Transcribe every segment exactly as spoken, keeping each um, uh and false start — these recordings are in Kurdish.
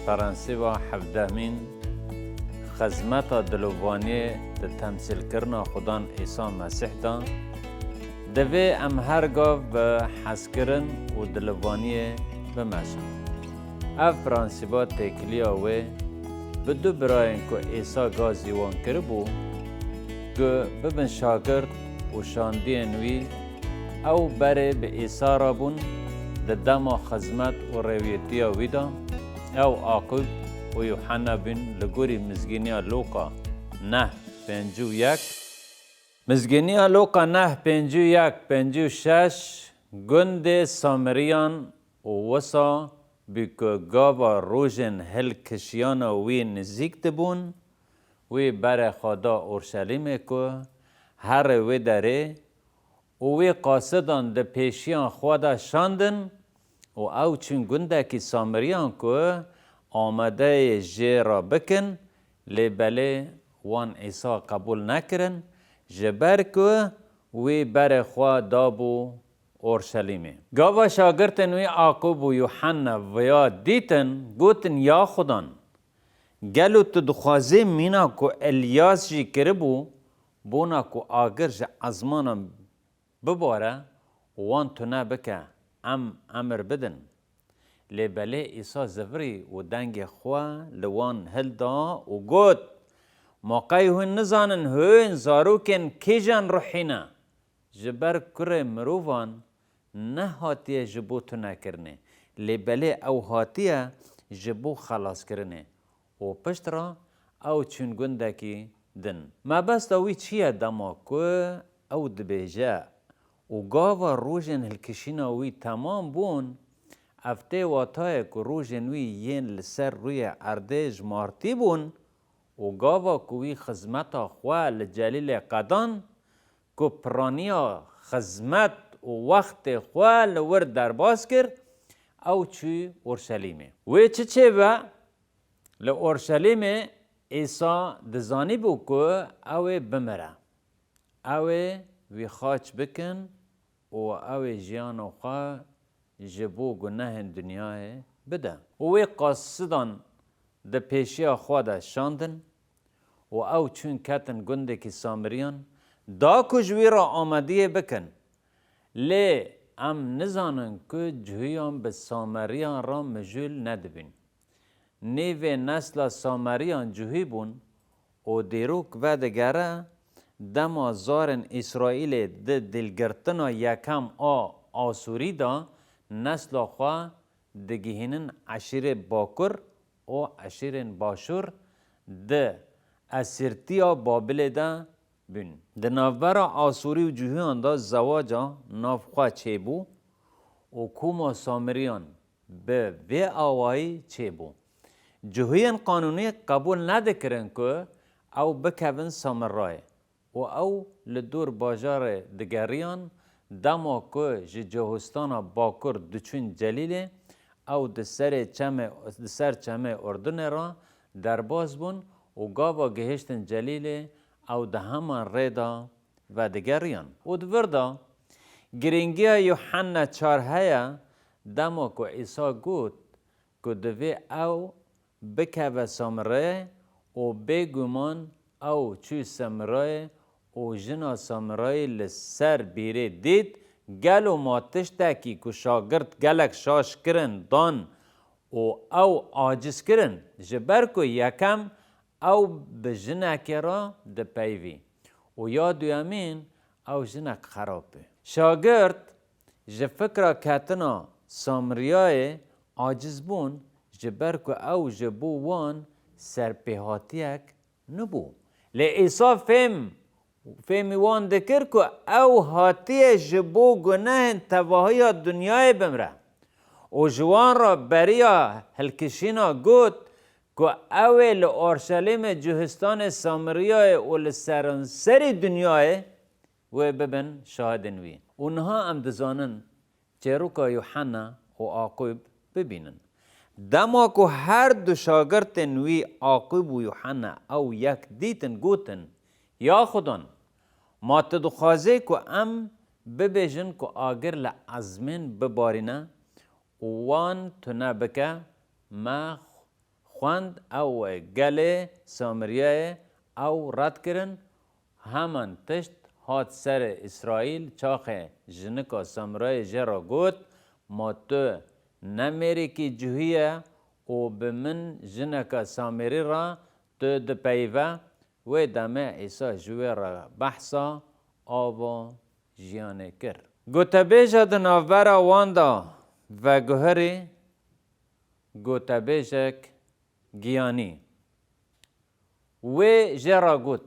Prensîba hevdehmîn, xizmeta dilovaniyê di temsîlkirina Xudan Îsa Mesîh de, divê em her gav bi hezkirin û dilovaniyê bimeşin. Ev prensîba têkiliya wê bi du birayên ku Îsa gazî wan kiribû, ku bibin şagirt û şandiyên wî, ew berê bi Îsa re bûn, di dema xizmet û rêwiyetiya wî de, ew Aqûb û Yuhanna bûn li gorî Mizgîniya Lûqa neh pêncî û yek. Mizgîniya Lûqa neh pêncî û yek, pêncî û şeş, gundê Samiriyan û wisa bû ku gava rojên hilkişiyana wî nizîk dibûn, wî berê xwe da Orşelîmê ku herê wê derê û wî qasidan di pêşiyan xwe de şandin û ew çûn gundekî Samiriyan ku amadeyê jê re bikin, lê belê wan Îsa qebûl nekirin, ji ber ku wî berê xwe dabû Orşelîmê. Gava şagirtên wî Aqûb û Yuhanna viya dîtin, gotin, Ya Xudan, gelo tu dixwazî mîna ku Îlyas jî kiribû, bona ku agir ji ezmanan bibare û wan tune bike, em emir bidin. Lê belê Îsa zivirî û dengê xwe li wan hilda û got, Ma qey hûn nizanin hûn zarokên kîjan ruhî ne? Ji ber Kurê Mirovan nehatiye ji bo tunekirinê, lê belê ew hatiye ji bo xelaskirinê. Û pişt re ew çûn gundekî din. Mebesta wî çi ye dema ku ew dibêje, Û gava rojên hilkişîna wî temam bûn, ev tê watayê ku rojên wî yên li ser rûyê erdê jimartî bûn û gava ku wî xizmeta xwe li Celîlê qedan, ku piraniya xizmet û wextê xwe li wir derbas kir, ew çû Orşelîmê. Wê çi çêbe? Li Orşelîmê Îsa dizanîbû ku ew ê bimire. Ew ê wî xaç bikin û ew ê jiyana xwe ji bo gunehên dinyayê bide. Û wê qasidan di pêşiya xwe de şandin û ew çûn ketin gundekî Samiriyan, da ku ji wî re amadiyê bikin. Lê em nizanin ku cihûyan bi Sameriyan re mijûl nedibûn. Nîvê nesla Sameriyan cihû bûn û dîrok vedigere, dema zarên Îsraîlê di dilgirtina yekem a Asûrî de nesla xwe digihînin eşîrê Bakur û eşîrên Başûr di esîrtiya Babilê de bûn. Di navbera Asûrî û Cihûyan de zewaca navxwe çêbû û koma Samiriyan bi vê awayî çêbû. Cihûyên qanûnî qebûl nedikirin ku ew bikevin Samirayê û ew li dor bajarê digeriyan, dema ku ji Cihûstana Bakur diçûn Celîlê, ew di serê çemê, di ser çemê Urdunê re derbas bûn û gava gihiştin Celîlê, ew di heman rê de vedigeriyan. Û di vir de, girîngiya Yuhanna çar heye, dema ku Îsa got ku divê ew bikeve Samirayê û bêguman ew çû Samirayê û jina Samirayî li ser bîrê dît, gelo ma tiştekî ku şagirt gelek şaş kirin dan û ew aciz kirin, ji ber ku yekem ew bi jinekê re dipeyivî û ya duyemîn ew jinek xerab bû. Şagirt ji fikra ketina Samiriyayê aciz bûn, ji ber ku ew ji bo wan serpêhatiyek nibû. Lê Îsa fêm, fêmî wan dikir ku ew hatiye ji bo gunehên tevahiya dinyayê bimre. Û ji wan re beriya hilkişîna got ku ew ê li Orşelîmê, Cihûstanê, Samiriyayê û li seranserî dinyayê wê bibin şahidên wî. Û niha em dizanin çêroka Yuhanna û Aqûb bibînin. Dema ku her du şagirtên wî Aqûb û Yuhanna ew yek dîtin, gotin, Ya Xudan, ma tu dixwazî ku em bibêjin ku agir li ezmên bibarîne û wan tune bike, me xwend, ew gelê Samiriyayê ew red kirin. Heman tişt hat serê Îsraîl, çaxê jinika Samiriyayê jê re got, Ma tu ne mêrikî cuhî ye û bi min jineka Samirî re tu dipeyive? Wê demê Îsa ji wê re behsa ava jiyanê kir. Gotebêja di navbera wan de veguherî gotebêjek giyanî. Wê jê re got,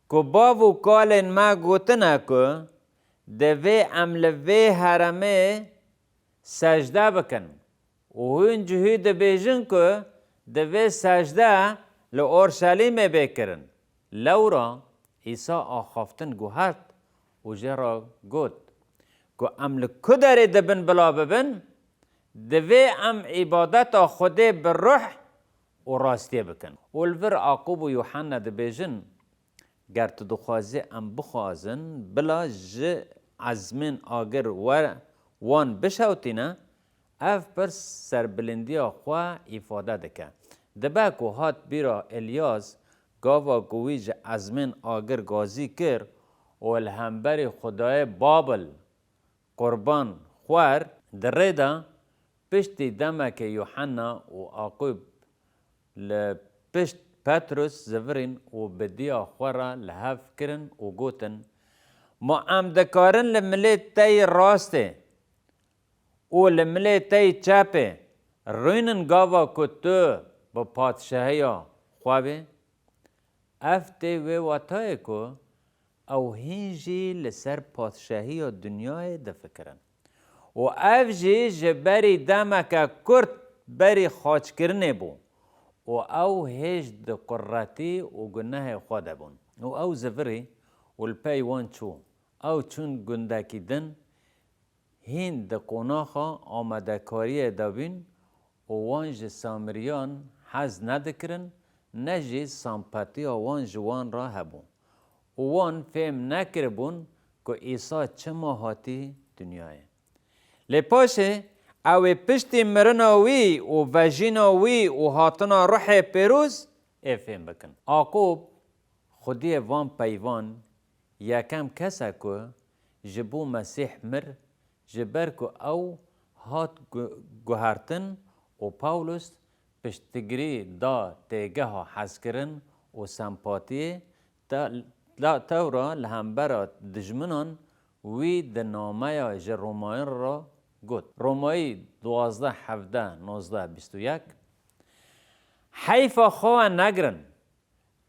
Ku bav û kalên me gotine ku divê em li vê heremê secde bikin û hûn cihû dibêjin ku divê secde li Orşelîmê bê kirin. Lewra Îsa axaftin guhert û jê re got, Ku em li ku derê dibin bila bibin, divê em îbadeta Xwedê bi ruh û rastiyê bikin. Û li vir Aqûb û Yuhanna dibêjin, Ger tu dixwazî em bixwazin, bila ji ezmên agir we wan bişewtîne, ev pirs serbilindiya xwe îfade dike. Dibe ku hat bîra Îlyas, gava ku wî ji ezmên agir gazî kir û li hemberî xwedayê Babil qurban xwar, di rê de piştî demekê Yuhanna û Aqûb li pişt Petrus zivirîn û bi diya xwe re li hev kirin û gotin, Ma em dikarin li milê te yî rastê û li milê te yî çepê rûnin gava ku tu bi padşahiya xwe bê? Ev tê wê watayê ku ew hîn jî li ser padşahiya dinyayê difikirin. Û ev jî ji berî demeke kurt berî xaçkirinê bû û ew hêj di quretî û gunehê xwe de bûn. Û ew zivirî û li pey wan çû. Ew çûn gundekî din, hîn di qonaxa amadekariyê de bîn û wan ji Samiriyan hez nedikirin, ne jî sempatiya wan ji wan re hebû û wan fêm nekiribûn ku Îsa çima hatî dinyayê. Lê paşê ew ê piştî mirina wî û vejîna wî û hatina Ruhê Pêroz ê fêm bikin. Aqûb, xwediyê van peyvan, yekem kes e ku ji bo Mesîh mir, ji ber ku ew hat gu-, guhertin û Pawlos piştgirî da têgeha hezkirin û sempatiyê, te-, la tewra li hembera dijminan wî di nameya ji Romayan re got. Romayî duwazdeh hevdeh nozdeh bîst û yek, Heyfa xwe we negirin.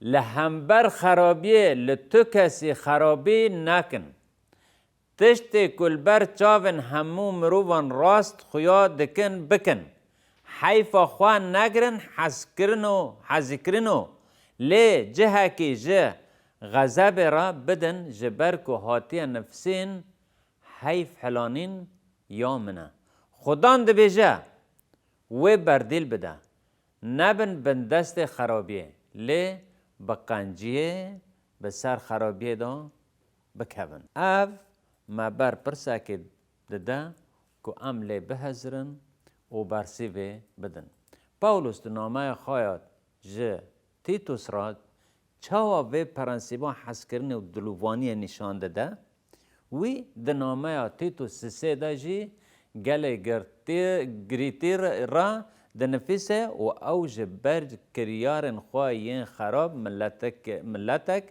Li hember xerabiyê li tu kesî xerabî nekin. Tiştê ku li ber çavên hemû mirovan rast xuya dikin, bikin. Heyfa xwe negirin hezkirin û hezîkirin û lê cihekî ji xezebê re bidin, ji ber ku hatiye nifsîn heyf hilanîn ya min e. Xudan dibêje, wê berdîl bide. Nebin bindestê xerabiyê, lê bi qenciyê bi ser xerabiyê de bikevin. Ev me ber pirsekê dide ku em lê bihezirin û bersîvê bidin. Pawlos di nameya xwe ya ji Tîtus re çawa vê prensîba hezkirinê û dilovaniyê nîşan dide? Wî di nameya Tîtus sisê de jî gelê girtî-, girîtî re dinifîse û ew ji ber kiryarên xwe yên xerab miletek, miletek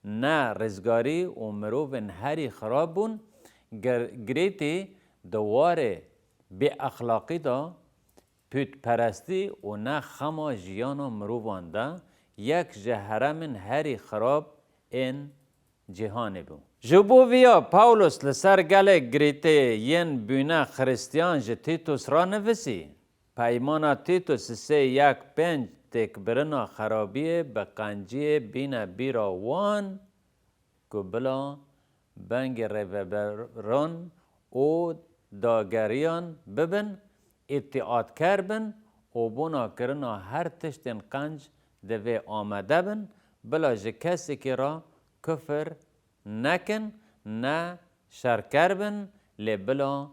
ne rizgarî û mirovên herî xirab bûn. Gir-, Girîtî di warê bêexlaqî de, pûtperestî û ne xema jiyana mirovan de yek ji heremên herî xirab ên cîhanê bû. Ji bo viya Pawlos li ser gelê Girîtê yên bûne Xiristiyan ji Tîtus re nivîsî, Peymana Tîtus sê yek pênc têkbirina xerabiyê bi qenciyê bîne bîra wan, ku bila bengê rêveberan û dageriyan bibin, îtîatker bin û bona kirina her tiştên qenc divê amade bin, bila ji kesekî re kufir nekin, ne şerker bin, lê bila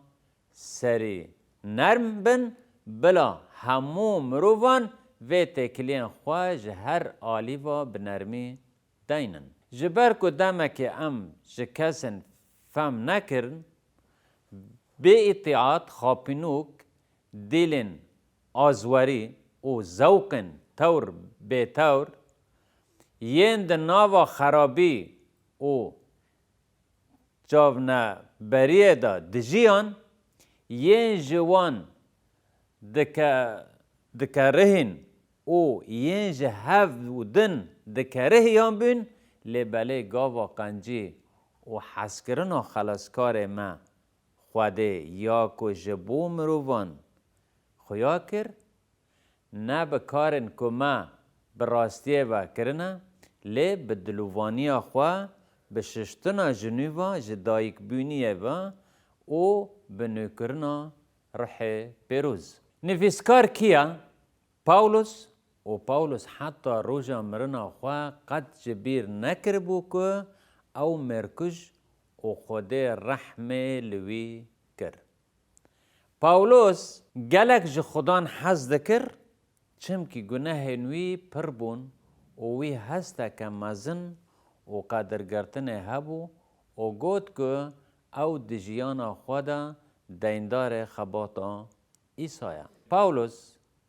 serî nerm bin, bila hemû mirovan vê têkiliyên xwe ji her alî ve bi nermî deynin. Ji ber ku demekê em ji kesên fehm nekirin, bêîtîat, xapînok, dîlên azwerî û zewqên tewr bêtewr yên di nava xerabî û çavneberiyê de dijiyan, yên ji wan dike-, dikerihîn û yên ji hev û din dikerihiyan bûn, lê belê gava qencî û hezkirina xelaskarê me Xwedê ya ku ji bo mirovan xuya kir, ne bi karên ku me bi rastiyê ve kirine, lê bi dilovaniya xwe, bi şiştina ji nû ve ji dayikbûniyê ve û bi nûkirina Ruhê Pêroz. Nivîskar kî ye? Pawlos. Û Pawlos heta roja mirina xwe qet ji bîr nekiribû ku ew mêrkuj û Xwedê rehmê li wî kir. Pawlos gelek ji Xudan hez dikir, çimkî gunehên wî pir bûn û wî hesteke mezin û qedirgirtinê hebû û got ku ew di jiyana xwe de deyndarê xebata Îsa ye. Pawlos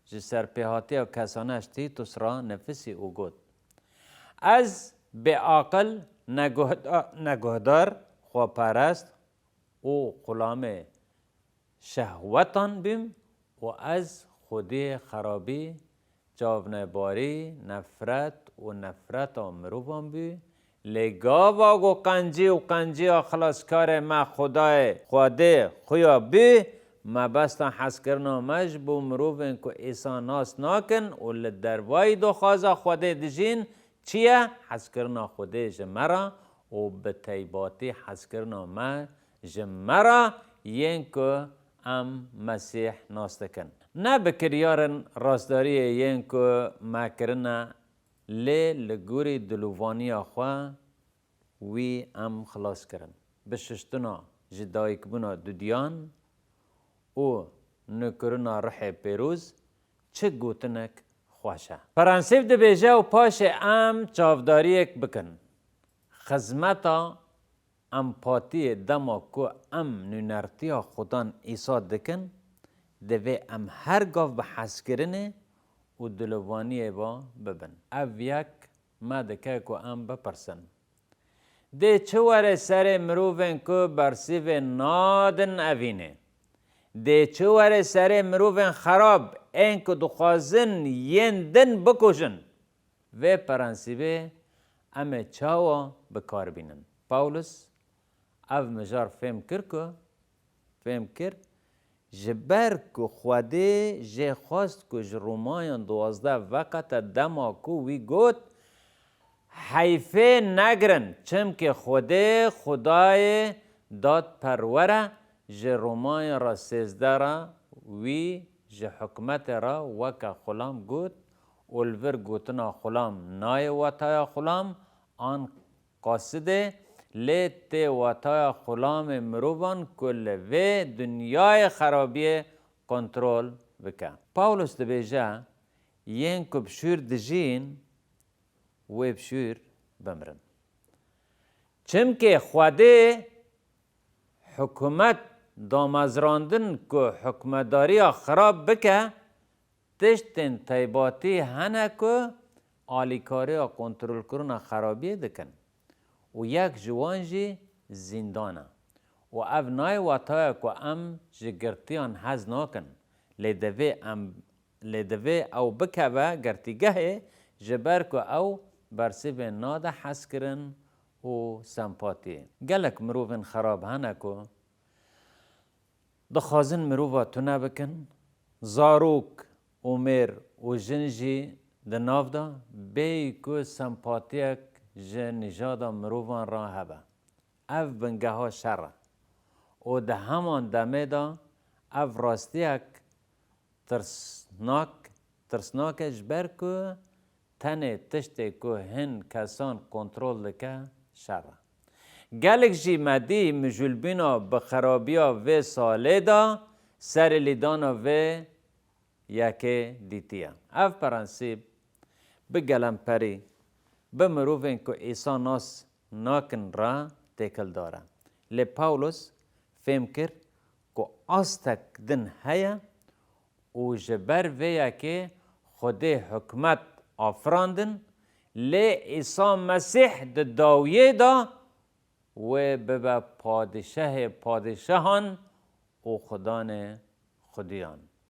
ji serpêhatiya kesane ji Tîtus re nifisî û got, Ez bêaqil, neguhda-, neguhdar, xweperest û xulamê şehwetan bûm û ez xwediyê xerabî, çavnebarî, nefret û nefreta mirovan bû, lê gava ku qencî û qenciya xilaskarê me Xwedayê Xwedê xuya bû, mebesta hezkirina me ji bo mirovên ku Îsa nas nakin û li dervayî doxaza Xwedê dijîn, çi ye? Hezkirina Xwedê ji me re û bi teybatî hezkirina me ji me re yên ku em Mesîh nas dikin. Ne bi kiryarên rastdariyê yên ku me kirine, lê li gorî dilovaniya xwe wî em xilas kirin. Bi şiştina ji dayikbûna dudiyan û nûkirina Ruhê Pêroz çi gotinek xweş e. Prensîp dibêje û paşê em çavdariyek bikin. Xizmeta empatiyê dema ku em nûnertiya Xudan Îsa dikin, divê em her gav bi hezkirinê û dilovaniyê ve bibin. Ev yek me dike ku em bipirsin. Dê çi were serê mirovên ku bersîvê nadin evînê? Dê çi were serê mirovên xerab, ên ku dixwazin yên din bikujin? Vê prensîbê em ê çawa bi kar bînin? Pawlos ev mijar fêm kir ku, fêm kir, ji ber ku Xwedê jê xwest ku ji Romayan duwazdeh veqete dema ku wî got, Heyfê negirin, çimkî Xwedê Xwedayê dadperwer e, ji Romayan re sêzdeh re wî ji hikûmetê re weke xulam got û li vir gotina xulam nayê wataya xulam an qasidê, lê tê wataya xulamê mirovan ku li vê dinyayê xerabiyê kontrol bike. Pawlos dibêje, yên ku bi şûr dijîn, wê bi şûr bimirin. Çimkê Xwedê hikûmet damezrandin ku hikûmetdariya xirab bike, tiştên teybatî hene ku alîkariya kontrolkirina xerabiyê dikin û yek ji wan jî zîndan e. Û ev nayê wataya ku em ji girtiyan hez nakin, lê divê em, lê divê ew bikeve girtîgehê, ji ber ku ew bersivê nade hezkirin û sempatiyê. Gelek mirovên xerab hene ku dixwazin mirova tune bikin, zarok û mêr û jin jî di nav de, bêyî ku sempatiyek ji nijada mirovan re hebe. Ev bingeha şer e û di heman demê de ev rastiyek tirsnak, tirsnak e, ji ber ku tenê tiştê ku hin kesan kontrol dike şer e. Gelek jî me dî mijûlbîna bi xerabiya vê salê de serê lîdana vê yekê dîtiye. Ev prensîp bi gelemperî, bi mirovên ku Îsa nas nakin re têkildar e. Lê Pawlos fêm kir ku astek din heye û ji ber vê yekê Xwedê hikmet afirandin, lê Îsa Mesîh di dawiyê de wê bibe padîşehê padîşehan û xudanê xudiyan.